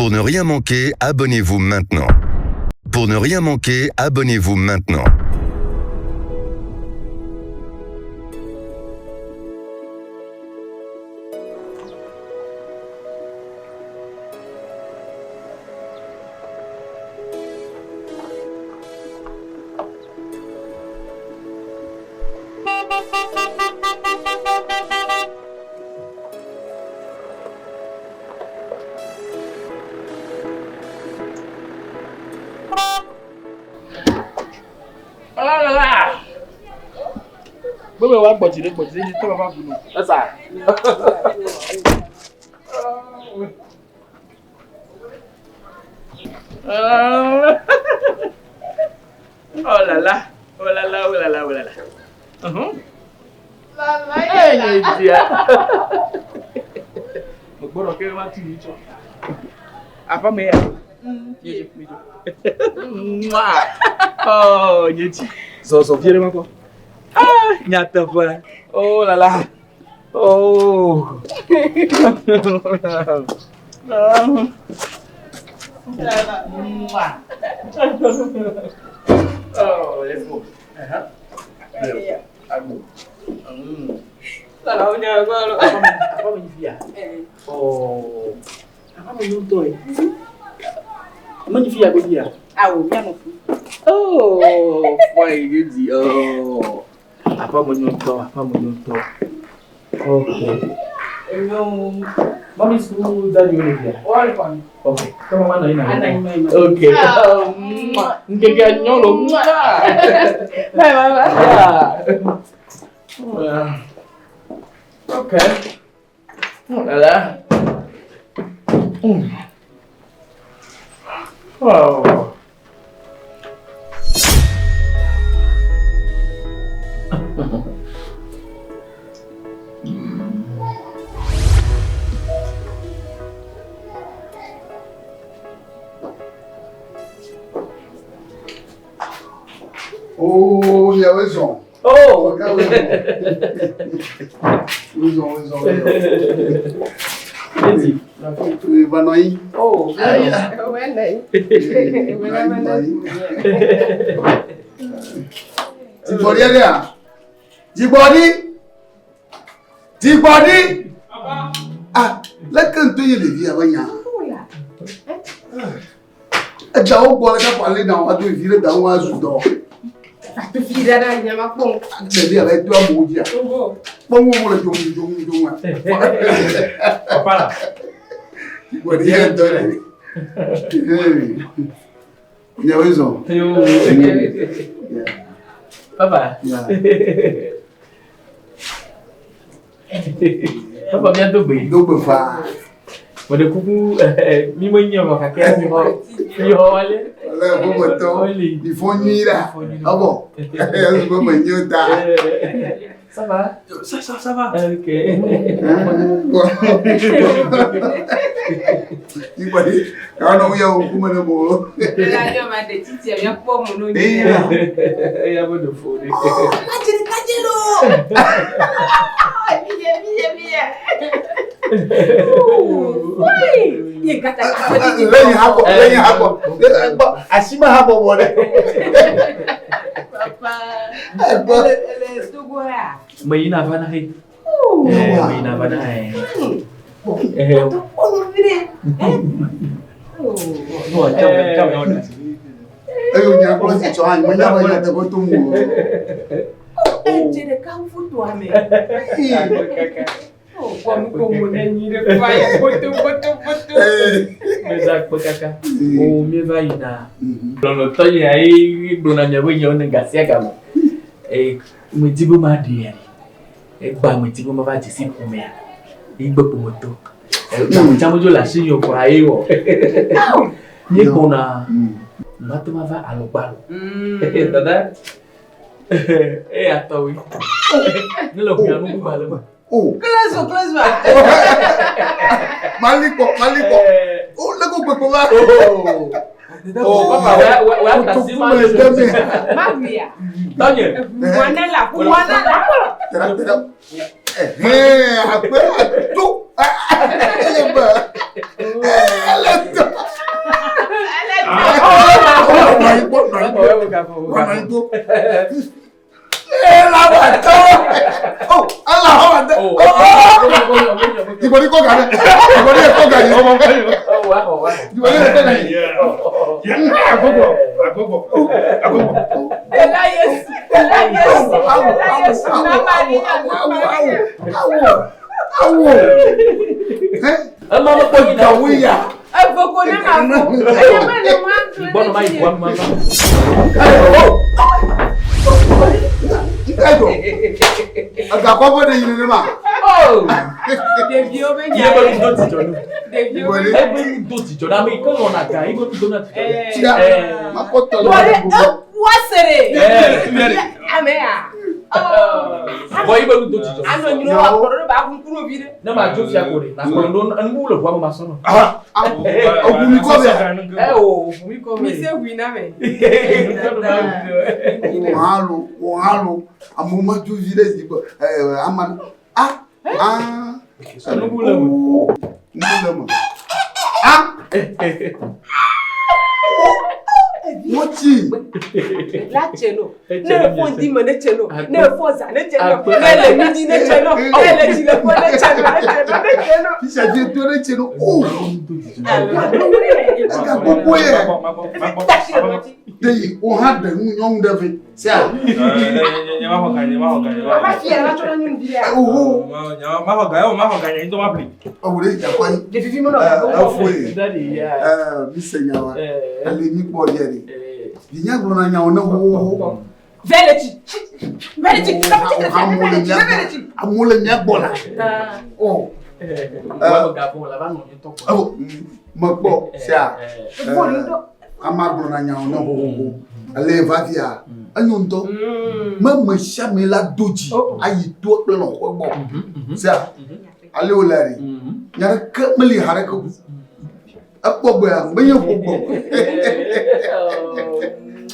Pour ne rien manquer, abonnez-vous maintenant. Pour ne rien manquer, abonnez-vous maintenant. Gbogbo wa gbọ̀tì lé gbọ̀tì lé tọ́ bàbá bùnú. Ẹ sà. Oh là là, oh là là, oh là là, oh là là. Ẹ̀yin ìdíyà. Mo gbọ́dọ̀ kí wọ́n ti yìí jọ. Àfọ́mi ẹ̀. Oh, nyeti. Zɔzɔ vie ɖe ma kpɔ. Ah, nyateƒe. Oh là là. Oh. Oh, let's go. Uh-huh. Agbo. Lala wo nya gbɔ lo. Aƒeme nyi fia. Oh. Aƒeme nyo ŋutɔ ye. Menyi fia godia. Awo mianɔ fu. Oh, fine, gidi. Oh. Aƒeme nyo ŋutɔ, aƒeme nyo ŋutɔ. Okay. Enyo. Mami su dadi wo le fia. Wɔle kɔni. Okay. Tɔ mama nɔ yina. Ana yi ma yi ma. Okay. Nkeke nyɔ lo. Bye bye bye. Yeah. Okay. Oh là là. Oh. Oh, miawoe zɔ. Oh. Miawoe zɔ. Wozɔ, wozɔ, wozɔ. Lady. Ee, va nɔ anyi. Oh. Wɛnɛ yi. Ee, nɔ anyi, nɔ anyi. Dzigbɔɖi ɖea? Dzigbɔɖi! Dzigbɔɖi! Ah, leke ŋutɔ ye ɖevia be nya? Edzawo gbɔ le kaƒo ale na woado vi ɖe da wo azu dɔ. Atufi ɖe ɖe nyama kpɔm. Ɖevia be do amewo dzia. Kpɔ wo wo le dzom dzom dzom. Papa la. Dzigbɔɖi ye ŋutɔ ɖe. Ee. Miawoe zɔ. Yo. Papa. Yeah. Papa mía do gbe. Do gbe faa. Meɖe kuku mi menye vɔ gake mi xɔ mi xɔ wale. Le ƒometɔ ifɔ nyui ɖa. Ebɔ. Ezu be menyo ta. Ça va? Ça, ça, ça va. Ok. Dzigbɔɖi. Kawo nɔ ya wo kume ne mo. La nyɔ ma de titi mia kpɔ mo no Eyi nyi. la. Eya be ɖe fo ɖe. Kadzere kadzere o. Miye miye miye. Ye gata Lẹ́yìn habɔ lẹ́yìn habɔ. Gbɔ asima habɔbɔ ɖe. Papa. Ɛgbɔ. Ele ele Togo ya. Meyina va na he. Oh. Meyina va na he. Ɔnu vi ɖe. Oh. Eye wonya kplɔ si tsɔ anyi menya be nyateƒe tom o. Edze ɖeka fotoa me. Oh, kɔnu ko mo ne nyi ɖe fa ye foto foto foto. Ee. Meza kpe kaka. O mieva yina. Lɔlɔtɔ nye ye gblɔna miaƒe nyawo ne gasia game. Ee medi be maɖe ya. Egba medi be mava dze si ƒomea. Yi gbe ƒometɔ. Gametsã medzo le asi nye o kɔa ye wɔ. Míegbɔna mate ŋu ava alɔgbalo. Dada. Eya tɔwoe. Ne le ʋuya nu bubu le me. O. Close close wa. Malikɔ malikɔ. O ne ko gbegbe va. Oh. Papa, wɛ wɛ atasi ma Kume ɖe me. Magbia. Tɔnye. Wana la wana la. Tɛrɛ tɛrɛ. Ɛhɛn akpɛ ato. Eye be. Ele tɔ. Nɔ anyi kpɔ, nɔ anyi kpɔ. Nɔ anyi kpɔ. Ela wa tɔ. Oh, ala wa tɔ. Ìbọ̀dí kọ́ gà dẹ. Ìbọ̀dí yẹ kọ́ gà yìí. Ìbọ̀dí yẹ kọ́ gà yìí. Agogo, agogo, agogo. Ela Yesu, ela Yesu, ela Yesu, na Maria, na Maria. Awo, awo. Ema me kpɔ yina. Gawo ya. Evoko ne ma fo. Eye me le ma fo. Gbɔnɔ ma yi bua ma va. Ẹjọ, agakɔ fɔ de yiri ne ma. Oh! Ɖeviwo be Ye nya be ye. nu do dzidzɔ nu. Ɖeviwo be Ebe nu do dzidzɔ na ame yi ke lɔna ga, ye be nu dona dzidzɔ nu. Eh. Tia, makɔ tɔ Bɔ ɖe ekua se ɖe. Eh. Ame ya. Vɔ ye be nu do dzidzɔ nu. Anɔ nyro wa kplɔ ɖe ba kunkun ɖo vi ɖe. Ne ma dzo fia ko ɖe, na kplɔ ɖo enu le ʋua me ma sɔ nɔ. Ogun mi kɔ bɛ. Ɛ o, ʋu mi kɔ Mi bɛ. se ʋui na me. Wò hã lo, wò hã lo, amewo ma dzo vi ɖe zi gbɔ. Ɛ ama a a. Nubu le me. Nubu le me. A. Wotsi. La tse no. Ne efɔ ŋdi me ne tse no. Ne efɔ zã ne tse no. Ne le midi ne tse no. Ne le tsi le fɔ ne tse no. Ne tse no. Ne tse no. Fisa dzi to ɖe tse no. O. Ega gbogbo yɛ. Tasi le ŋɔti. Deyi wò hã ɖe nu nyɔnu ɖe vɛ. Sia. Nye ma xɔ ga, nye ma xɔ ga, nye ma Ava xɔ fi yɛ la tsɔ na nyɔnuvi ɖe. Oho. ga. Nye ma xɔ ga, ma xɔ ga, nye ŋutɔ ma ƒli. Ɔwɔ ɖe dze akɔ anyi. Ɖevi vi menɔ Ɛ ga efo ye. Daddy, ya. Ɛ mi se nya wa. Ale mi kpɔ yɛ de. Eh. Vinya gblɔ na nyawo ne xoxoxo. Vɛ le tsi. Vɛ le tsi. Amewo le mía Vɛ le tsi. gbɔ. Amewo le mía gbɔ la. Ɔ. Wa me gavɔ la va nɔ nye tɔ kpɔ. Ewɔ mekpɔ sia. Efo ɖe ŋutɔ. Ama gblɔ na nyawo ne xoxoxo. Ale va fia. Enyo ŋutɔ. Me me sia me la do dzi ayi to kple nɔƒe gbɔ. Sia. Ale wòle ɖi. Nya ɖeke meli ha ɖeke o. Ekpɔ gbea, menye ƒo gbɔ.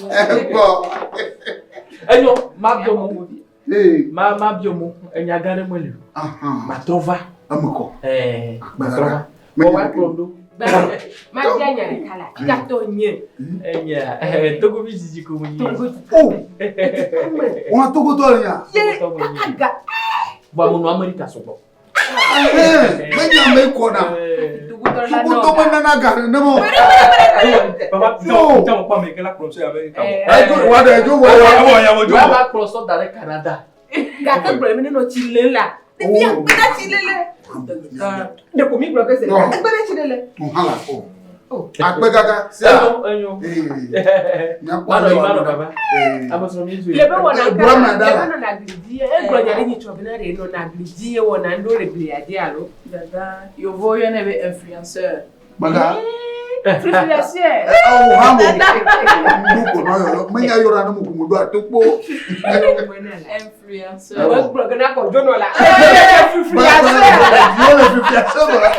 Ekpɔ. Enyo, ma biɔ mo. Ee. Ma ma biɔ mo. Enya gã ɖe meli o. Ahan. Ma trɔ va. Eme kɔ. Eh, ma trɔ va. Bɔ wa kplɔ ɖo. Ma bia nya ɖeka la. Gatɔ nye. Enya, Togovi dzidzi ko mo nyi. O. Wɔn togotɔ le nya. Ye kaka ga. Bɔn mo nɔ Amerika sɔgbɔ. Ɛhɛn, menye ame kɔ na. Togotɔ menana ga nenema o. Papa, No. tsa mo kpɔ ame yi ke la kplɔm so ya be ka mo. Edzo wa ɖe edzo wɔ. Ewɔ ya wo dzo. Wa va kplɔ sɔ da ɖe Canada. Gake gblɔ mi ne nɔ tsi lem la. Ɖevia gbe ɖe tsi lele. Ɖeko mi gblɔ ke se ɖeka. Egbe ɖe tsi lele. Tu hã la kpɔ. Akpe kaka sia. Enyo, enyo. Ee. Míakpɔ Manɔ ale yi, wa manɔ ɖo. baba. Ee. Ame srɔ̃ mi zoe. Le be wɔna Eh, Brahma ka da le la. be nɔna gli dzi egblɔ nya ɖe nyi tsɔ bena ɖe nɔna gli dzi ye wɔna ŋɖewo le glia dzi alo. Dada, yovo yɔnɛ be influenceur. Maga. Influenceur. Awo hã mo. Ŋdu ko nɔ yɔyɔ. Menya yɔra ne mo ko mo ɖo atokpo. Influenceur. Egblɔ ke na kɔ dzo nɔ la. Viwo le fifia sɔgbɔ la.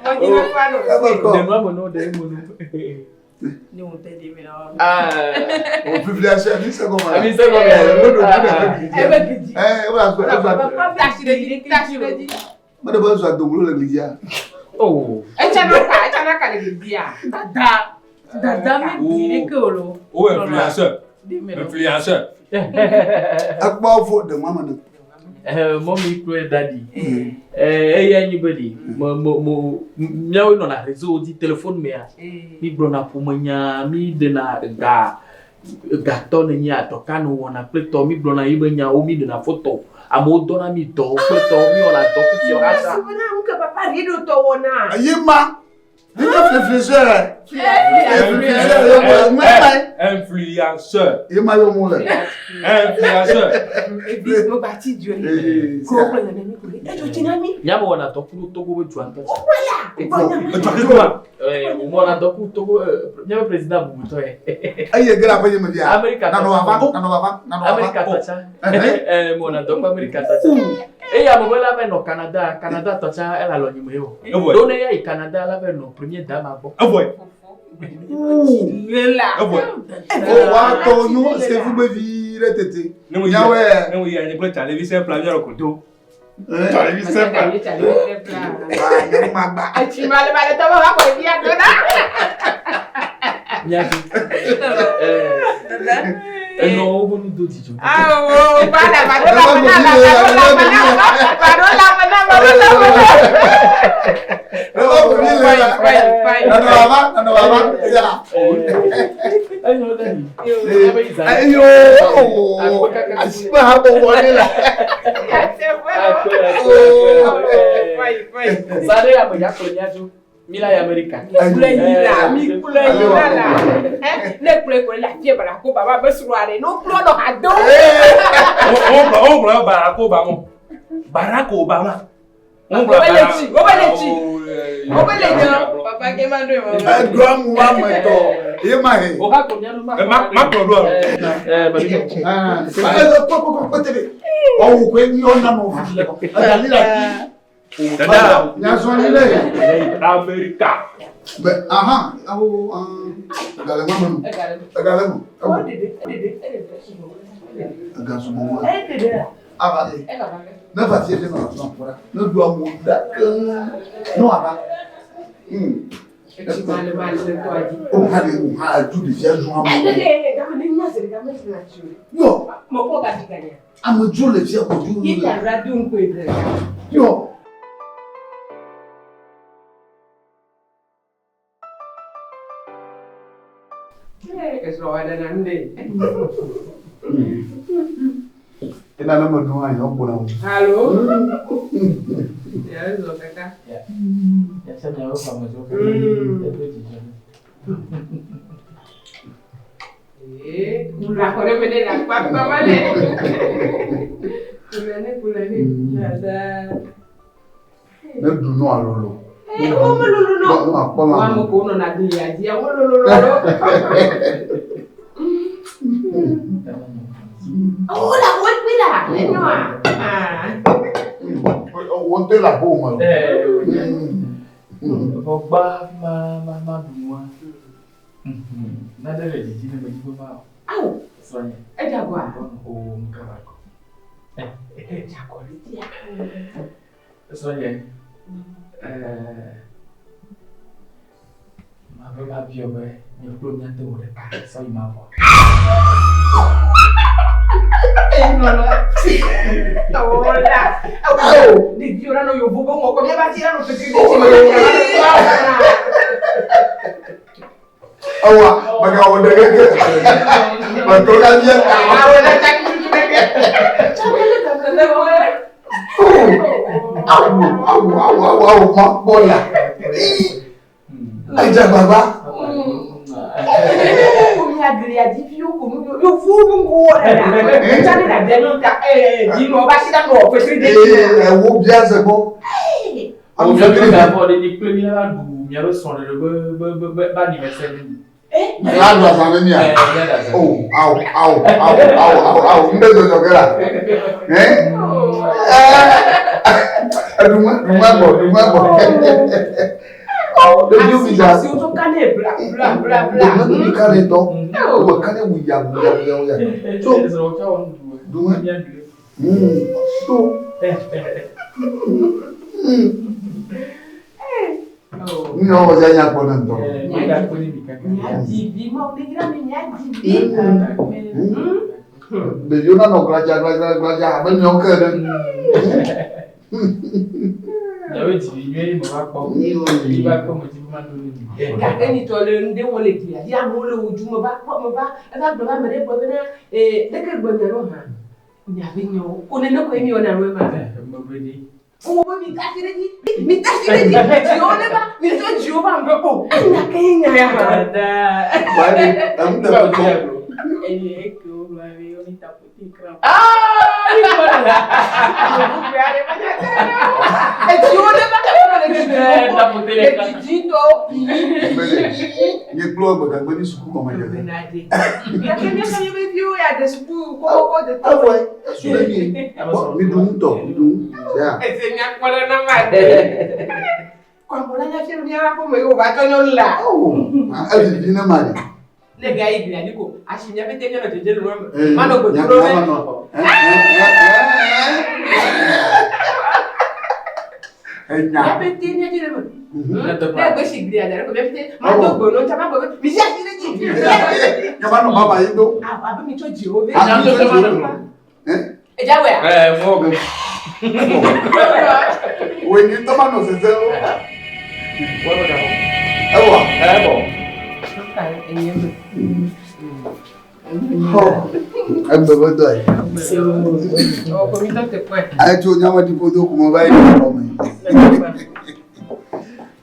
Mɔdzi me fa nɔ. Eme kɔ. Ɖe nua me nɔ ɖe emo nu. Ne wo tɛ de mi na wa. Ah. O fifia sɛ mi se gɔmɛ la. Mi se gɔmɛ. Ɛ o do o de be gli dzi. Ebe gli dzi. Ɛ o la sɔ e sɔ. Tasi ɖe dzi, tasi ɖe dzi. Me de be sɔ adoglo le gli dzia. Oh. Etsa na ka, etsa na ka le gli dzia. Dada, dada mi di ne ke o lo. O influenceur, De mi lo. influenceur. Ekpɔ fo ɖe ŋua me ne. Eh, mɔmi kple daddy. Eh, eya nyi be ɖi, mo mo mo míawoe nɔna réseau dzi téléphone mea. Mi gblɔna ƒomenya, mi ɖena ga gatɔ ne nye adɔka ne wɔna kple tɔ, mi gblɔna yi be nyawo, mi ɖena foto. Amewo dɔna mi dɔ kple tɔ, mi wɔna dɔ ku fiɔ hasa. Bena nu ke papa ɖe ɖo tɔ wɔna. Ayi ma. Ne nye fifia Influenceur ye mo le. Mɛ Influenceur, ye ma yɔ mo le. influenceur. Ebi mo ba ti dzo ye. Ee Ko sia. kple nene mi ko ɖe. Edzo tsi na mi. Míame wɔna dɔ ku ɖo Togo be dua ŋutɔ. Etsɔ ke kuma. Eh, mo wɔna dɔ ku Togo, eh, míaƒe président bubutɔ ye. Eye ge le aƒe nye me fia. Amerika Nanɔ tɔ vava, nanɔ vava, nanɔ vava. Amerika tɔ tsã. Ɛhɛ. Eh, mo wɔna dɔ ku Amerika tɔ tsã. Eye ame be la va nɔ Canada, Canada tɔ tsã ele alɔ nyime ye o. Evɔe. Ɖo ne ya yi Canada la va nɔ premier dame gbɔ. Evɔe, Le la. evɔe. O wa tɔ nyo sefu be vi ɖe tete. Ne mo yi, Nyawoe. ne mo yi anyi kple Tsalevi simple mialɔ koto. Ɛ. Tsalevi simple. Wa nye ma gba. Etsi ma le ma le tɔ ba va kɔ ɖevia tɔ na. Miadzo. Enɔ wo be nu do dzidzɔ. Awo, bala, ba ɖo la me na, ba ɖo la me na, ba ɖo la me na, ba ɖo la me na. Fine, fine, Nana baba, nana baba, ya. Enyo ɖe mi. Ayo, asiba ha bɔbɔ ne la. Fine, fine. Sade ame ya kplɔ miadzo. Mi la yi Amerika. Kplɔe yi la, mi kplɔe yi la la. Ne kplɔe ko le afie Barack Obama be srɔ̃a ɖe, ne wokplɔ nɔ ha dom. Wogblɔ Barack Obama. Barack Obama. Wobe le dzi, wobe le dzi. Wobe le dzi. Papa ke ma ɖoe mama. Eɖo amu ame tɔ, ye ma he. O ha kplɔ miaɖo ma. Ma kplɔ ɖoa. Ɛɛ babi. Ɛɛ kpɔ kpɔ kpɔ tebe. Ɔwò koe mi ɔna nɔ fi le. Ɛdali la ti. Dada. Nyasɔni le. Amerika. Bɛ ahan awo ɛgalɛ ma mɛnu. Ɛgalɛ mu. Ɛgasumɔ wa. Aba de. Ne va fie de nɔ nɔ kpɔra. Ne ɖo amu da keŋ. Ne wòava. Etsi ma le ma le tɔa dzi. O ha de o ha du ɖevia zu amewo. Yɔ Mekpɔ gati ganya. amedzo le fia kodzo Yi le. ta do ŋku ebre. Yɔ. Esrɔ̃ wa ɖe na nu ɖe. Ena ne me nu anyi ɔgbɔna o. Alo. Ya zɔ kaka. Miafia miawo ƒe amedzo. Edo dzidzɔ. Ee, kula xɔ ɖe me ne le akpakpa ma le. Kula ne kula ne. Dada. Ne du nua lolo. Ee, wo me lolo nɔ. Ne akpɔ la. Wo ame ko nɔna glia dzia, wo lolo lolo. Wo la wo kpi la. Enyoa. Ah. Wo ŋutɔ le aƒe me. Vɔ gba ma ma ma ɖu nua. Nane le dzidzi ne medzi be ma wɔ. Awo. Srɔ̃nye. Edze agɔa? O ŋkaba kɔ. Edze agɔ ɖe dzia. Srɔ̃nye. Mabe ma biɔ be nye kple míate wɔ ɖeka sɔ yi ma vɔ. Hola. Ɖeviwo la nɔ yevu be ŋɔ kɔ míava tsi la nɔ fetri ɖe tsi me. Ewa megawɔ ɖe keke. Meto ɖe mía ta. Awo la tsaki tutu ɖe ke. Tsaki le dame le wɔ. Awu awu awu awu awu ma kpɔ la. Edze agbagba. Ko mi aglia dzi viwo ko nu yevu be ŋgɔ wɔ ɖe la. Tsaki le abia nyɔ ta ee dzi nɔ ba si la nɔ fetri ɖe tsi. Ee ewo bia ze gbɔ. Awo bia ze gbɔ ɖe ni kple mi la ɖu miaƒe srɔ̃ɖeɖe be be be be be anniversaire ni. La ɖu azã ne mia. O awo awo awo awo awo awo n bɛ dzɔdzɔ ke la. Ɛ ɛ ɖuma ɖuma gbɔ ɖuma gbɔ. Ɖeviwo mi dza. Asi wotsɔ ka ne bla bla bla bla. Ɖeviwo mi ka ne dɔ. Wo ka ne wuya wuya wuya wuya. So ɖuma. So. Nu yɔ wɔ nya kpɔ ne ŋutɔ. Miadzivi mawo ne yra mi miadzivi. Ɖeviwo nanɔ gladza gladza gladza abe miawo ke ene. Miawo dzivi nyuie me va kpɔ. Mi va kpɔ me dzi be ma ɖo ne mi. Gake nyitɔ le nu ɖe wɔm le glia dzi amewo le wo dzu me va kpɔ me va eva gblɔ be ame ɖe gblɔ bena ee leke gblɔ nya ɖo hã miaƒe nyawo ko nene koe mi wɔna ɖo ema. Megbe ɖi. Wo be mi da asi ɖe dzi mi da asi ɖe dzi dziwo ne va mi tsɔ dziwo va me o enya ke ye nya ya hã. Wa ɖe enu ɖe kpɔ. Eye eke wogblɔ be woni tapote kra. Edziwo ne va kpɔ le dzi le dzidzi tɔwo. Nye kplɔ gbegagbe mi suku gɔme dze. Gake míaƒe míaƒe viwo ya de suku kɔkɔkɔ de tɔ. Evɔe esu ɖe mi. Bɔn mi ɖu ŋutɔ mi ɖu ŋu. Sea. Ese nyakpɔ ɖe na ma de. Kɔmɔla nya fia míaƒe aƒeme ye wòva tsɔ nyɔnu la. Awo evivi ne ma ɖe. Ne ga yi glia dzi ko asi míaƒe te míanɔ dzedze le nua me. Ee, Manɔ gbe nya dom ɖe. manɔ. Enya. Míaƒe te míadze le eme. Ne egbe si glia da ɖe ko mía pete ma do gbe nɔ ŋutsa ma gbe be mi zi asi ɖe dzi. Nye ma nɔ baba yi do. Abe mi tsɔ dziwo vɛ. Ah, mi tsɔ dziwo. Edza wɛa? Ɛɛ mɔ ge. Wòye ni tɔ ma nɔ zeze o. Ewɔ. Ɛbɔ. Xɔ. Egbe be dɔ ye. Ayi tso nyame ɖi ƒodo kuma va yi le xɔ me.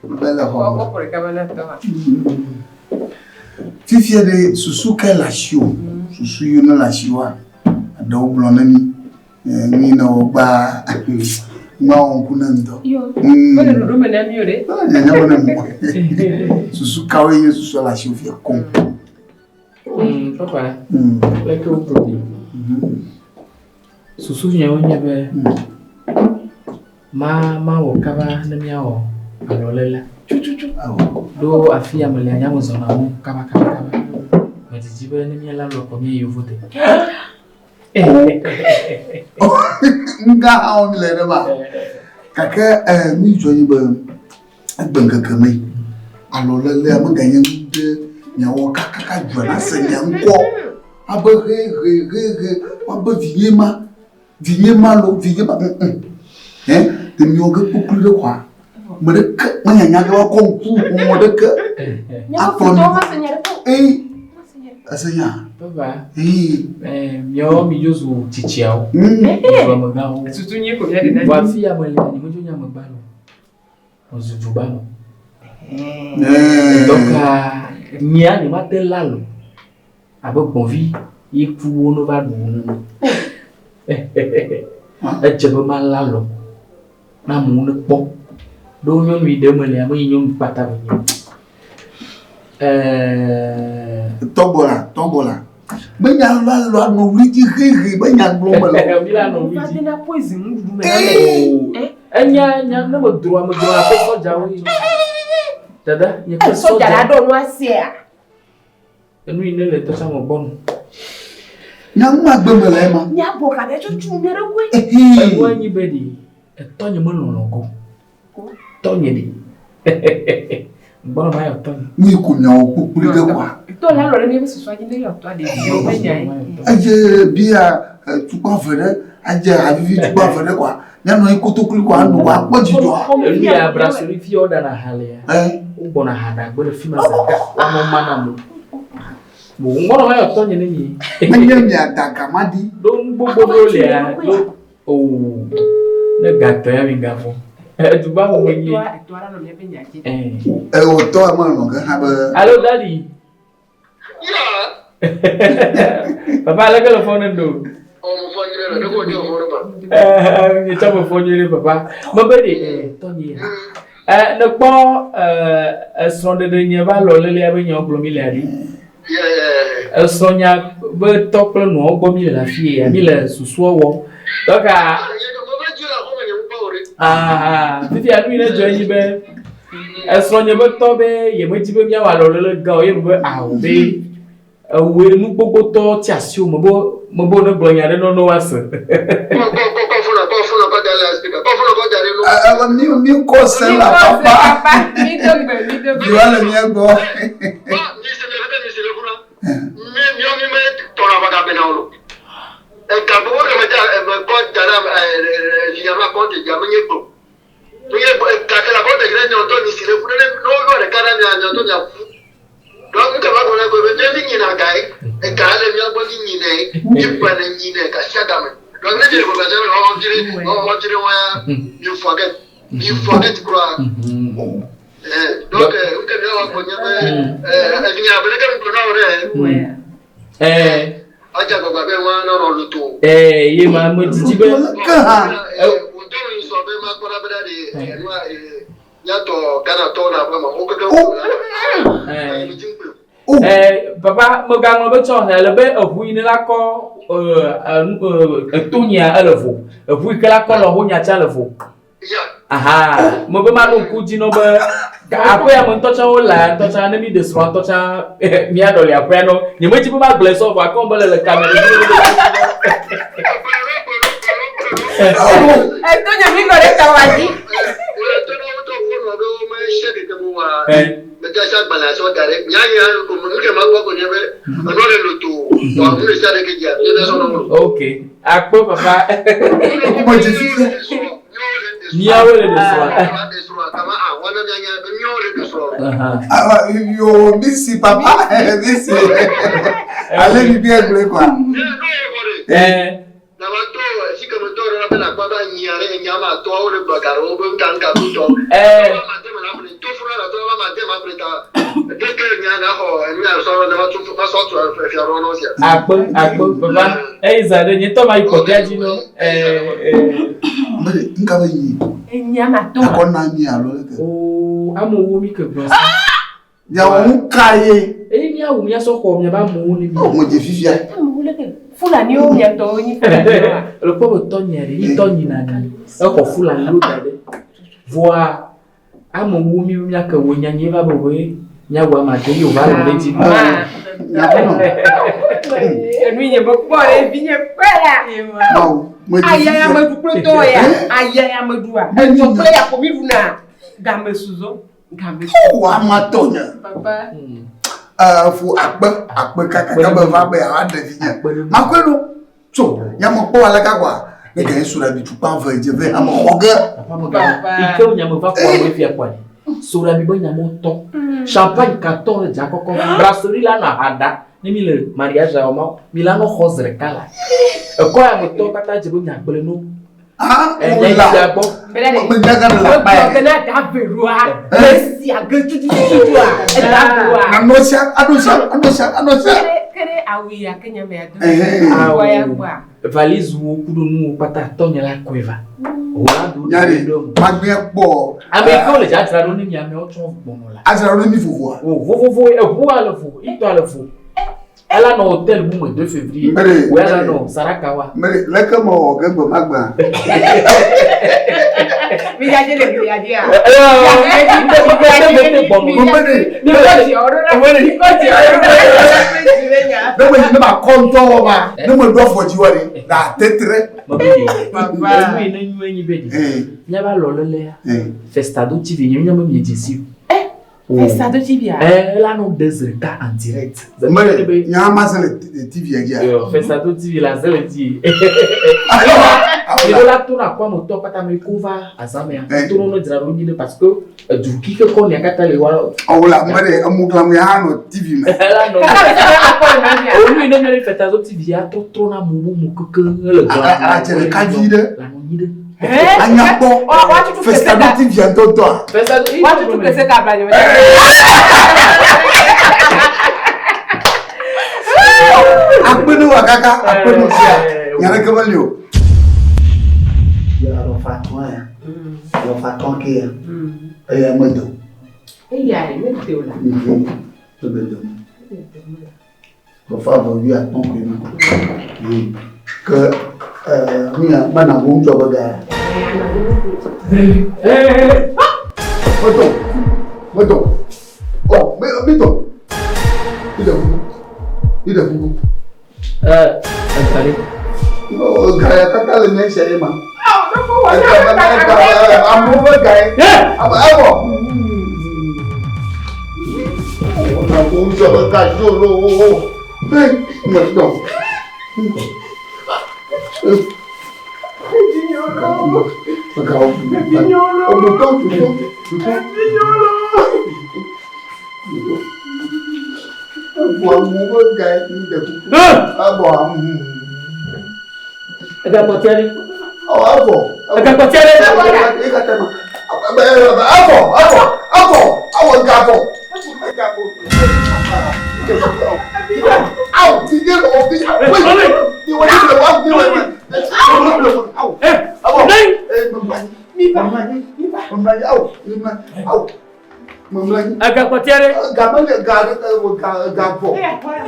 Va le xɔ me. Fifia ɖe susu kae le asiwò? Susu yiwo ne le asiwòa, eɖewo gblɔ ne mí. Nu yi ne wɔ gbaa, nua wɔ ŋku ne ŋdɔ. Mele ɖoɖo me na mí o ɖe. Mele nyanya me na mí o. Susu kawoe nye susua le asiwò fia koŋ? Papa, leke wogblɔ ɖi? Susu nyewo nye be ma mawɔ kaba ne míawɔ alɔléle. Tututu. Ɖo afi ya melea nya mezɔna ŋu kaba kaba kaba. Medidi be ne míalé alɔ kɔ míayi yevude. Ŋga hã wɔm le ɖe ma. Gake mi dzɔ nyi be egbe ŋkeke me alɔlelea meganye nu ɖe miawɔ kakaka dua nase mia ŋkɔ abe he he he he woabe vinye ma vinye ma lo vinye ma ŋ ɛ ɖe miwɔ ge kpokploe ɖe kɔa me ɖeke menyanya ge woakɔ ŋku ŋu ɖeke akplɔ mi eyi ese nya. Papa, miawo mi dzo zu tsitsiawo. Mizu amegãwo. Susu nyui ko míaɖe na Vɔ afi ya mele nye medzo nye amegã lo. Mezu dzuba lo. Dɔka nyea nye mate la lo. Abe gbɔ̃vi ye ku wo no va ɖu wo nene. Edze be mala lo. Na amewo ne kpɔ. Ɖo nyɔnu yi ɖe melea menye nyɔnu kpata menye o. Tɔgbɔ la, tɔgbɔ la. Menya lɔ alɔ anɔ wli dzi hehe, menya gblɔ me le. Mi la nɔ wli dzi. Va dena poison nuɖuɖu me na ame. Enya nya ne me droa me droa abe sɔdzawo yi. Dada, nye kple sɔdza la ɖo nua sia. Enu yi ne le tɔtsa me gbɔ nu. Nya nu ma gbe me le ema. Nya bɔ ka ɖe tsotso mi ɖe koe. Enua nyi be ɖi etɔnye melɔlɔ go. Tɔnye ɖi. Gbɔnɔ ma yɔ tɔnye. Mi ko nyawo kpukpui ɖe kɔa. Tɔ la lɔ ɖe míaƒe susua dzi ne yɔ tɔa ɖeviwo ƒe nya ye. Edze bia tukpa ve ɖe, adze havivi tukpa ve ɖe kɔa. Míanɔ anyi kotokli kɔa ano kɔa akpɔ dzidzɔa. Enu ya brasserie fi woɖana ha lea. Wogbɔna ha ɖa gbe ɖe fi ma zã woanɔ mana mo. Bo ŋgbɔnɔ ma yɔ tɔnye ne mi. Menye miada gama ɖi. Ɖo nu gbogbo ɖewo lia ɖo oo ne gatɔ ya mi gavɔ. Eduba mo menye. Ewɔ tɔ ame nɔ ge hã be. Allo daddy. Papa aleke le fɔ ne ɖo? Nye tsɔ me fɔ nyuie ɖe papa. Mebe ɖe tɔnye ya. Ne kpɔ esrɔ̃ɖeɖe nye va lɔlelea be nyawo gblɔ mi le aɖi. Esrɔ̃nya be tɔ kple nɔwo gbɔ mi le afi ya mi le susua wɔm. Dɔka. Fifia nu yi ne dzɔ enyi be esrɔ̃nye be tɔ be yemedi be míawɔ alɔlele gã o ye be awo be ewɔe nu gbogbotɔ tsi asiwò me be me be ne gblɔ nya ɖe nɔ ne woase. Mi mi kɔ se la papa. Viwa le mía gbɔ. Ye ma me didi be. Papa megaŋlɔ be tsɔ ele be eʋu yi ne la kɔ etonya ele vo eʋu yi ke la kɔ lɔho nya tsa le vo. Aha mebe maɖo ŋku dzi nɔ be aƒea me ŋutɔ tsã wole ŋutɔ tsã ne mi ɖe srɔ̃ ŋutɔ tsã míaɖɔli aƒea nɔ nye medzi be magblɔe sɔ vɔ akɔ be le le kame ɖe Eto nye mi nɔ ɖe tɔwa dzi. Ok, akpɔ papa. Miawo le de srɔ̃a. Ah, yo, misi papa, misi. Ale mi bien gblɔe quoi. Eh. Akpɔ akpɔ papa eyi zã ɖe nye tɔ ma yi kɔkɔa dzi nɔ. Mele nka be yi. Enya ma to. Akɔ na mi alo leke. Oo amewo mi ke gblɔ sa. Miawo nu ka ye? Eyi miawo miasɔ xɔ miaba amewo ne mi. Mo dze fifia. Amewo leke Fulaniwo miatɔwo nyi Fulaniwo. Le kpɔ be tɔnye ɖe yi tɔnyi na ni exɔ Fulaniwo da ɖe. Voa amewo mi miake wo nya nye va be woe miawo ame ade yi wova le ɖe dzi. Enu nye be kpɔ ɖe vi nye kpɔe la. Aya ya me ɖu kple tɔ ya. Aya ya me ɖua. Edzɔ kple ya ko mi ɖuna. Game suzɔ. Game su. Wo ama tɔ nye. Papa. Fu akpe akpe kaka be va be awa ɖe vi nye. Makɔe ɖo. Tso nyame kpɔ ale kakwa. Ne ke sura bi tukpa ve dze ve ame xɔ ge. Ike wo nyame va kɔ ame fia kɔ ni. Sura bi be nyame tɔ. Champagne carton le dza kɔkɔ. Brasserie la nɔ aha Ne mi le mariage la wɔm, mi la nɔ xɔ zi ɖeka la. Ekɔ ya me tɔ katã dze be miagblẽ nu. Ah, Enya yi sia gbɔ. Megblɔ bena da veɖoa, esia ge tutututua, eda veɖoa. Anɔ sia, anɔ sia, anɔ sia, anɔ sia. Ke ɖe awu ya ke nye mea do. Awu Awu ya gbɔa. Valise wo kuɖo nuwo kpata tɔnye la kɔe va. Wò la do Nyari, magbea kpɔ. Ame yi ke wole dzadzra ɖo ne mi amewo tsɔ gbɔnɔ la. Adzra ɖo ne mi vovoa. O vovovo eʋua le vo, itɔ le vo. Ela nɔ hôtel bu me 2 février. Mbere, Wò ela nɔ Sarakawa. Mbere, leke mewɔ ge gbe magbea. Mi ya dze le glia dzia. Ne me yi ne ma kɔ ŋutɔ wɔ ma, ne me ɖo afɔ dzi wɔ ɖe, la tetre. Enu yi ne nyuie nyi be ɖi. Míava lɔ lelea. Festado TV nye míabe miedze si. Festado TV a? Ela nɔ ɖe zi ɖeka en direct. Mbere, nya ma se le TV dzia. Festado TV la ze le dzi. Miɖo la to na akɔ ametɔ kpata me ko va azãmea. To ne dzra ɖo nyi ɖe parce que edu kike kɔ nia katã le wa. Ɔwɔ la mbere, emu glam ya hã nɔ TV me. Ela nɔ. Olu yi ne míele Festado TV ya trɔtrɔ na amewo mo keke le gla. Adze ɖeka vi ɖe. La nɔ nyi ɖe. Anyakpɔ. Festado TV ŋutɔ tɔa. Watutu kese ka bla nyɔmɛ. Akpe ne wa kaka, akpe ne sia. Nya ɖeke meli o. Alɔfatɔ ke ya. Eya medo. Eya ye medo la. Medo. Lɔfa vɔ wi atɔ̃ koe ma. Ke nuya mena wo ŋutsua be ga ya. Medo. Medo. Ɔ mi do. Mi ɖe kuku. Mi ɖe kuku. Ɛɛ, Ga ya katã le mía sia ye ma. Amewo ƒe ga ye. Evɔ. Wɔna ko ŋutsua be ga tso loo. Medo. Agakɔtiare.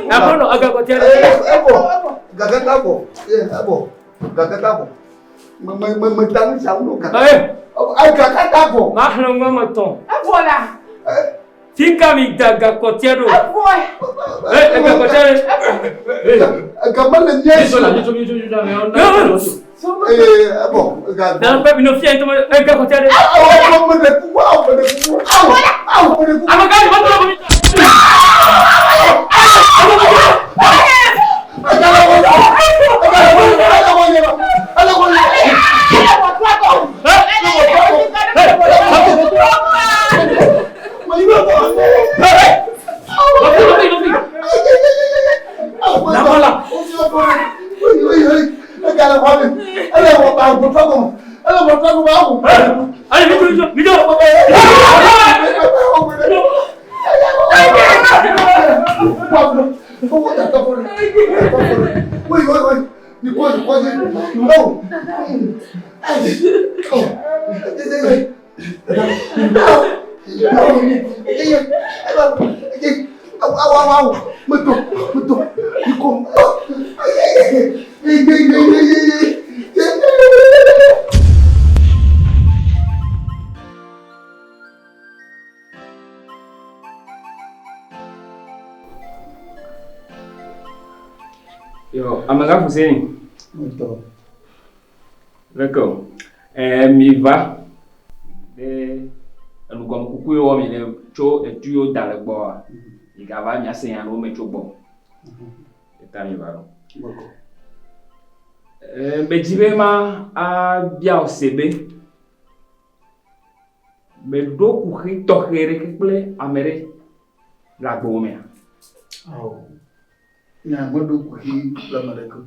Akono agakɔtiare. Mahlẽ ŋua me tɔn. Evɔ la. Fika mi da gakɔtiɛ ɖo. Evɔ. Agakɔtiare. Gamale nye. Eye ebɔ ega. Na pe mi no fia ntoma ega kɔtia ɖe. Awo awo me ɖe kuku awo me ɖe kuku awo awo me ɖe kuku. Ame gã ni ma to mi. Yo, amegã Fuseni. Leke o. Ɛɛ mi va ɖe enugɔmekuku yi wɔ mi le tso etu yiwo da le gbɔa, mi gava miase nya ɖewo me tso gbɔ. Eta mi va ɖo. Ɛɛ medzi be ma abia wò se be meɖo kuxi tɔxɛ ɖeke kple ame ɖe le agbewò mea? Ao, nye meɖo kuxi kple ame ɖeke o.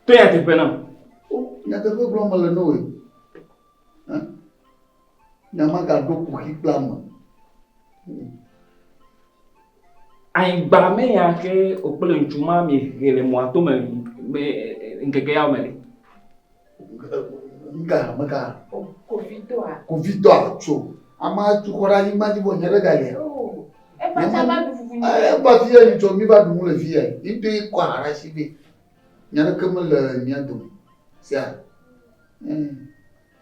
To nyateƒe nam. O, nyateƒe gblɔm mele na wòe. Hã? Nye magaɖo kuxi kple ame. Anyigba me ya ke wò kple ŋutsu ma miehe le mɔa tome me ŋkeke yawo me ɖe. Ŋka meka. Kovitɔa. Kovitɔa tso. Amea tu xɔ ɖe anyigba dzi vɔ nye ɖe galia. Eƒe tsa va ɖu fufu nyuie. Eva fi ya nyitsɔ mi va ɖu nu le fi ya. Yi ŋutɔ ye kɔ aha ɖe asi vɛ. Nya ɖeke mele mía dome. Sia.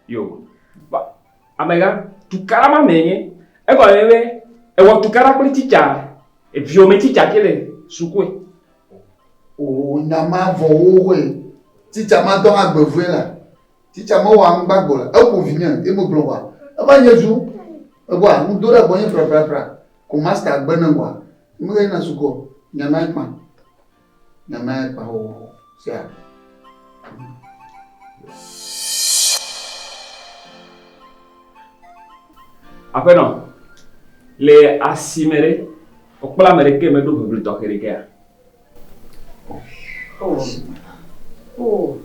Yo. Ba amegã tukaɖa ma me nye. Egɔme be ewɔ tukaɖa kple tsitsa. Eviwò me tsitsa ke le sukue. O nya ma vɔ wowoe. Tsitsa ma dɔ hã gbevue la. Tsitsa mewɔ aŋgba gbɔ la. Eƒo vinye ye megblɔ wa. Eva nye zu. Egbɔa nu do ɖe gbɔnye prapra ko master gbe ne wa. Mege yina sukua. Nya ma kpa. Nya ma kpa o. Sia. Aƒenɔ, le asime ɖe, wokpla ame ɖeke meɖo ʋiʋli tɔxɛ ɖekea? Oh. Oh.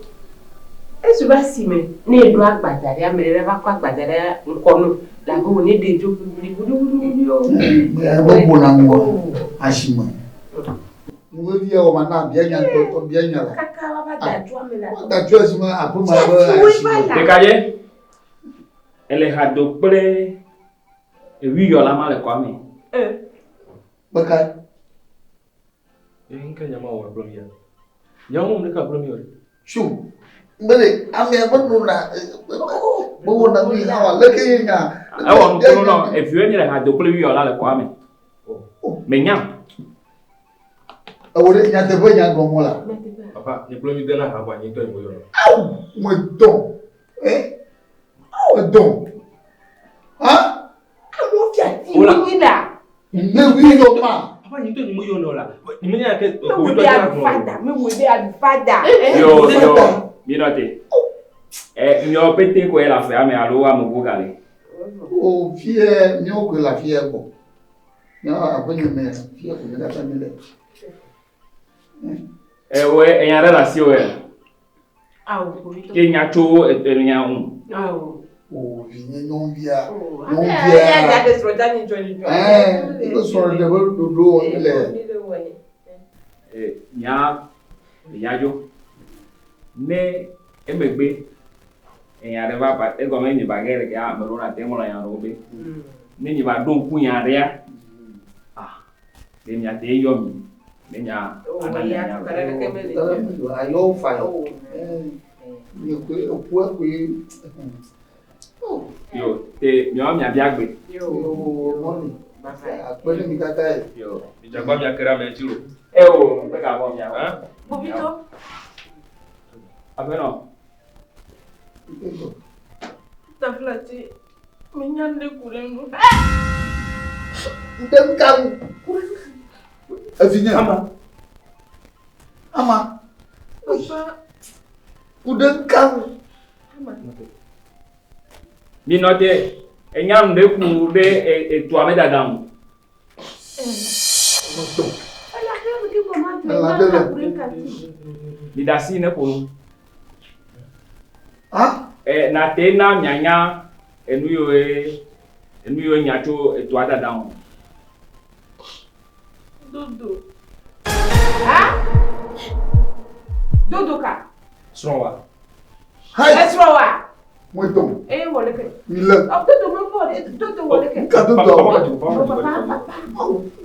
Esu va asime ne eɖo agbadza ɖe ame ɖe va kɔ agbadza ɖe ŋkɔ no le abe wò ne ɖe dzo ʋiʋli wuɖuwuɖuwuɖu o. Ebe ƒona ŋua asime. Nu vevi ya wɔ ma na bia nya tɔ bia nya la. Kaka wa va da dzo ame la. Wa da dzo asime aƒe ma be asime. Ɖekadze, ele ha do kple ewuyɔla ma le kɔa me. Beka. Nka nya ma wɔ gblɔm ya. Nya wo ɖeka gblɔm ya. Tsu. Mbele amea be nona be wɔna nu yi hã wa leke ye nya. Ewɔ nukunu nɔ eviwo mi le ha do kple ewuyɔla le kɔa me. Menya. Ewo ɖe nyateƒe nya gblɔm la. Papa, nye kple mi dena ha vɔ anyi tɔ yi mo yɔ. Awu me dɔn. Eh? Awu dɔn. Ha? Awo fia ti mi la. Ne wi yɔ ma. Papa, nye tɔ yi mo yɔ nɔ la. Nye me nya ke Me wo be alufada, me wo be alufada. Yo yo, mi nɔ te. Ɛ miɔ pete koe le afea me alo ame bubu gale. O fie miawo koe le afia gbɔ. Miawo aƒe nye me fie ko mi katã mi le. Ɛ wo enya ɖe le asiwò ya. Awo kovitɔ. Ke nya tso enya ŋu. Awo. O vinye nyɔnuvia. Nyɔnuvia. Nyɔnuvia. Ya de srɔ̃ dza nyitsɔ nyitsɔ. Ɛɛ, ebe srɔ̃ ɖe be ɖoɖo wɔ mi le. Ɛ nya nya dzo. Ne emegbe enya ɖe va ba egɔme nyi ba ge ɖeke ame ɖewo nate ŋlɔ nya ɖewo be. Ne nyi ba ɖo ŋku nya ɖea, ah, ɖe miate yɔ mi. Ne nya ana nya nya ɖe. Ayɔwo fa yɔ. Nye koe eƒua koe. Yo, te miawo miabia gbe. Yo, mɔli. Akpe ɖe mi katã ye. Yo. Midzagba mia ke ɖe ame dzi lo. Ewo, meka vɔ miawo. Kovitɔ. Aƒenɔ. Taflatse, menya nu ɖe ku ɖe ŋu. Ŋɖe ŋka ŋu. Evinye. Ama. Ama. Papa. Ku ɖe ŋka ŋu. Ama. Mi nɔ te, enya nu ɖe ku ɖe etoa me dada ŋu. Mi da asi ne ƒo nu. Ɛ na te na mianya enu yiwo enu yiwo nya tso etoa dada ŋu. Dodo. Ha? Dodo ka? Srɔ̃ wa. Hai. Esrɔ̃ wa. Mo dɔn. Eye wɔ leke. Mi le. Ɔ dodo me fɔ de dodo wɔ leke. Nka dodo awɔ.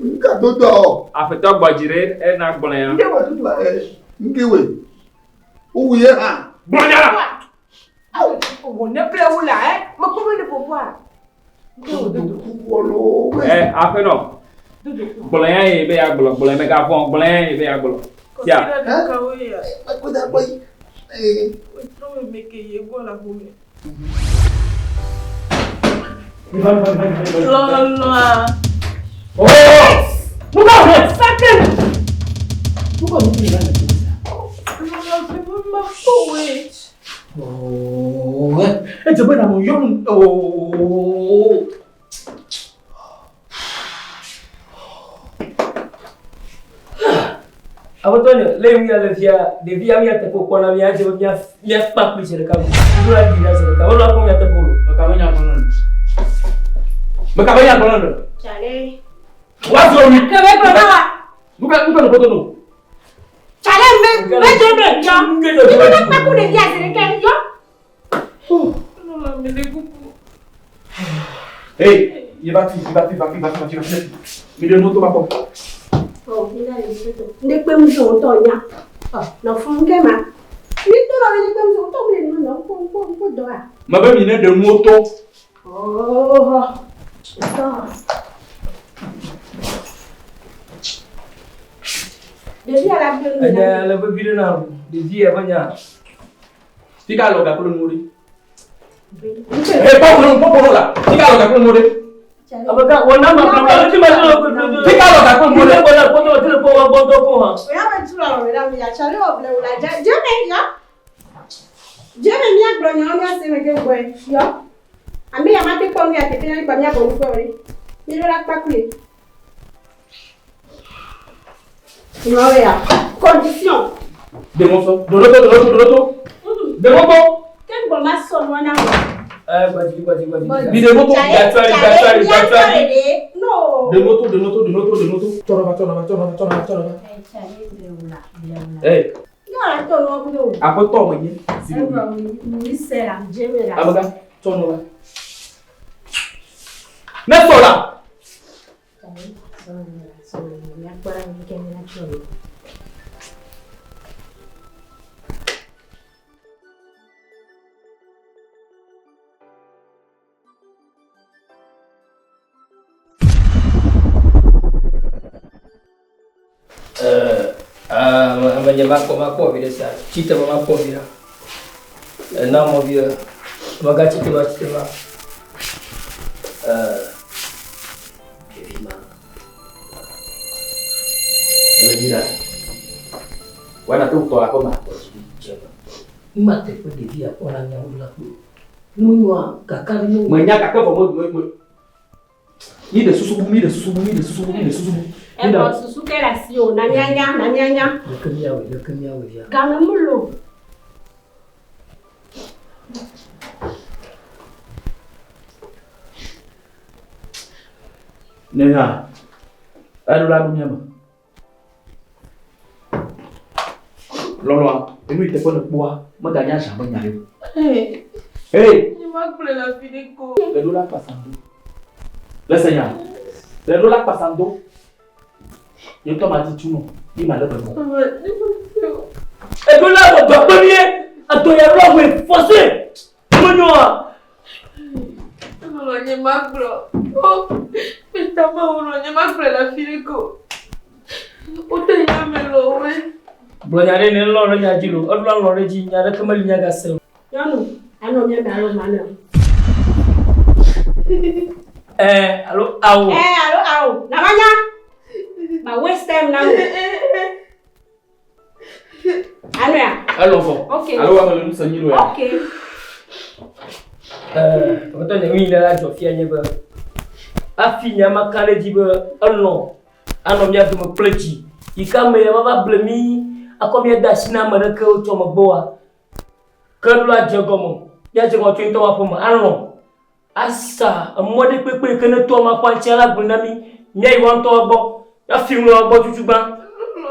Nka dodo awɔ. Aƒetɔ gbɔdzi ɖe ena gblɔ ya. Nde wɔ dodo. Nke wɛ. Wowu ye hã. Gblɔ nya la. Wɔ ne ble wu la ɛ. Mekpɔ be ne fofoa. Nke wɔ dodo. Ɛ aƒenɔ. Gblɔ ya ye be ya gblɔ gblɔ mega vɔn gblɔ ya ye be ya gblɔ. Tia. Kɔsiɖa ɖeka woe ya. Kɔsiɖa gbɔ yi. Wetrɔ me meke ye gbɔ le axome. Lɔlɔa. Oh! Nuka wò Sake. Nuka wò ne Lɔlɔ fi be ma kpɔ woe. Oh, edze be nànɔ yɔm. Oh. Aƒetɔ nye, le yi mía le fia, ɖevi ya mía teƒe kpɔ na mía edze be mía mía kpa kpli zi ɖeka. Ɖo la ɖi la zi ɖeka. Wole akpɔ mía teƒe o. Meka be nya gblɔ nɔ. Meka be nya gblɔ nɔ. Tsale. Wa zɔ mi. Ke be gblɔ na wa. Nuka nuka nɔ kpɔtɔ nɔ. Tsale me me dze me yɔ. Mi be na kpa ku ɖevia zi ɖeka yɔ. Lɔlɔ mi le kuku. Hey, il va fi, il va fi, va fi, va fi, va fi, va fi. Mi ɖe moto va kpɔ. Oh, mi da le fi to. Nde kpe mu so ŋutɔ nya. Ɔ, nɔ fún ke ma. Mi to lɔ mi kpe mu so ŋutɔ mi le nu nɔ ŋkɔ ŋkɔ ŋkɔ dɔ a. Me be mi ne ɖe moto. Oh, tɔ. Ɖevi ala gbe nu Enya le vevi ɖe na ɖevi ya ƒe nya. Fika lɔ gaklo nu ɖe. Hey, kpɔ kplɔ kpɔ kplɔ la. Fika lɔ gaklo nu ɖe. Ameka wɔ na ma kplɔ ŋuti ma tɔ Fika lɔ gaklo nu ɖe. Kpɔ na kpɔtɔ tele kpɔ wa gbɔdɔ ko hã. Oya me tu lɔ le la mi ya tsale wɔ ble wò la dze dze me yɔ. Dze me mía gblɔ nyawo mía se me ke gbɔe yɔ. Ame ya ma te kpɔ nu ya teƒe ya kpa mía bɔ nu kpɔ ɖe. Mi ɖo la kpa kple. Nyawo ya condition. Ɖe moto, ɖe moto, ɖe moto, ɖe moto. Ɖe moto. Ke ŋgbɔ ma sɔ nua na wò. Ɛ gbadzi gbadzi gbadzi. Mi ɖe moto. Gatuali gatuali gatuali. No. Ɖe moto, ɖe moto, ɖe moto, ɖe moto. Tsɔ ɖe va, tsɔ ɖe va, tsɔ ɖe va, tsɔ ɖe va, tsɔ ɖe va. Hey, Yɔ la tɔ nua kudo. aƒetɔ me nye. Zi ɖoɖoe. Egblɔ mi se la dze me la. Amegã, tsɔ nua va. Ne sɔ la. Ame nye ma kpɔ ma kpɔ vi ɖe sia. Tsi te ma ma kpɔ vi ɖa. Ena mɔ vi ɖe. Amegã tsi te ma tsi te ma. Ɖevi ma. Ele vi ɖa. Wòana te wòtɔ la ƒe ma. Nu ma teƒe ɖevi ya kpɔ na miawo la kpɔ. Nunyɔa kaka ɖe nu. Menya gake vɔ me me me. Mi ɖe susu bu, mi ɖe susu bu, mi ɖe susu bu, mi ɖe susu bu. Mi ɖe. Ɛfɔ susu ke le asi o na mianya na mianya. Leke miawɔe leke miawɔe via. Game mu lo. Ne hã, eɖo la ɖo mía me. Lɔlɔa, enu yi teƒe ne kpɔa, meganye azã be nya ɖe o. Hey. Hey! Nye ma gblɔe le afi ɖe ko. Le ɖo la kpasando. Le se nya. Le ɖo la kpasando. Nye ŋutɔ ma di tu nɔ, yi ma le be nɔ. Eɖo la wɔ dɔ kpe mie. Adɔ ya ɖo la wɔe forcé. Nunyɔa. Lɔlɔ nye ma gblɔ. Oh, mi ta ma wo lɔ nye ma gblɔe le afi ɖe ko. Wote ya me lɔ woe. Gblɔ nya ɖe ne elɔ̃ ɖe nya dzi loo, eɖo la lɔ̃ ɖe edzi, nya ɖeke meli míagase o. Nyɔnu, anɔ mía me alo manɔ? Ɛɛ alo ao. Ɛɛ alo ao. Na va nya. Ma waste time na wo. Anɔa? Elɔ̃ vɔ. Ok. Alo ame le nu se nyi lo ya. Ok. Ɛɛ, aƒetɔ nye nu yi ne la dzɔ fia nye be hafi nya ma ka ɖe edzi be elɔ̃ anɔ mía dome kple dzi yi ke ame ya mava ble mí akɔ mía de asi na ame ɖeke wotsɔ megbe oa, ke ɖo la dze gɔme míadze gɔme tso ŋutɔ aƒe me alɔ̃ asa emɔ ɖe kpekpe yi ke ne to amea ƒe aŋuti la gblɔe na mí míayi woa ŋutɔ gbɔ míafi nu le woa gbɔ tutugbã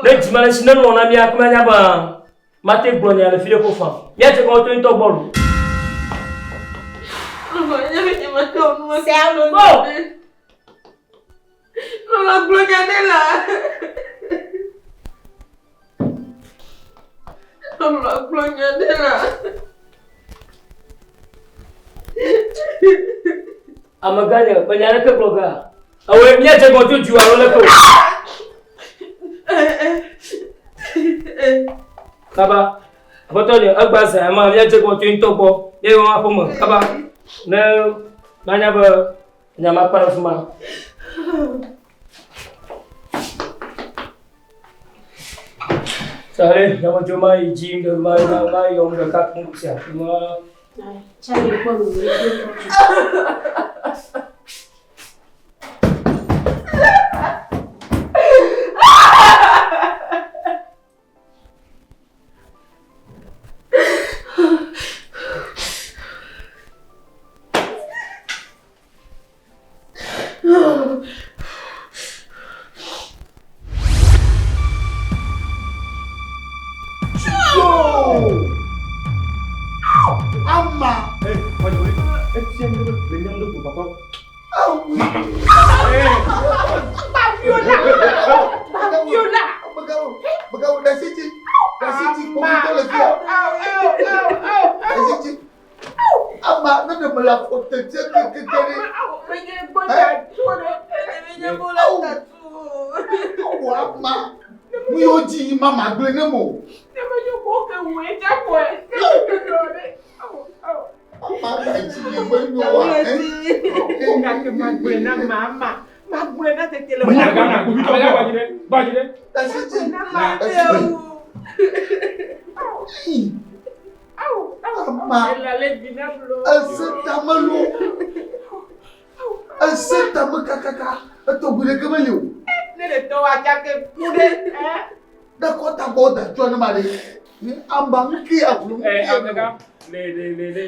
ne dzi ma le esi ne lɔ̃ na mía ko míanya be mate gblɔ nya le fi ɖe ko faa míadze gɔme tso ŋutɔ gbɔ loo. Go! Lɔlɔ gblɔ nya ɖe la. Lɔlɔ gblɔ nya ɖe la. Amegã nye menya ɖeke gblɔ gea. Ewɔe míadze gɔme tso dziwò alo leke o. Kaba, aƒetɔ nye egba zã ya ma míadze gɔme tso ŋutɔ gbɔ. Míayi wɔn aƒeme kaba ne manya be nya ma kpa ɖe fi ma. Sale, nyamedzo ma yi dzi ŋɖe ma ma ma yɔ ŋɖe ka kum sia ma. Charlie kpɔ nu nyuie. Ama. Viola. Amegãwo, ɖe asi dzi, ɖe asi dzi, kpovitɔ le fia. Ɖe asi dzi. Ama, ne ɖe mele afɔ te fia kekeke ɖe. Awu ama, nu yiwo dzi yi ma magblɔe ne mo. Ama ka dzi yi menyo wa. Gake magblɔe na mama. Magblɔe na tete le. Menya gana kpovitɔ gbɔ. Gbadzi ɖe. Ɖe asi dzi, ɖe asi dzi. Ama, ese tame lo. Ese tame kakaka. Etɔgbi ɖeke meli o. Ne le tɔwɔ atsake ku ɖe. Ɖe kɔta gbɔ da tsɔ ne ma ɖe. Ama ŋke aʋlu ŋke. Amegã, le le le le.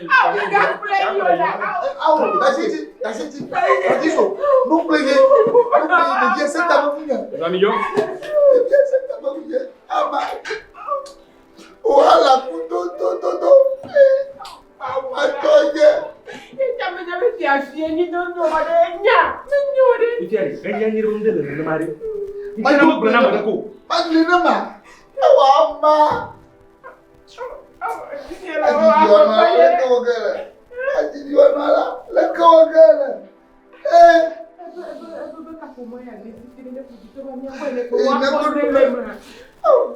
Awo, ɖe asi dzi, ɖe asi dzi, ɖe asi so. Nu kple ye, nu kple ye, ɖevi ese tame ŋu nye. Zamidzo. Ɖevi ese tame ŋu nye. Ama. Wahala ku to to to to. Atɔ nye. Magblɔe ne ma. Ewɔ ama. Adzidzi wɔnɔ la leke wɔ ge le. Adzidzi wɔnɔ la leke wɔ ge le. Ee. Ee ne ko ɖu.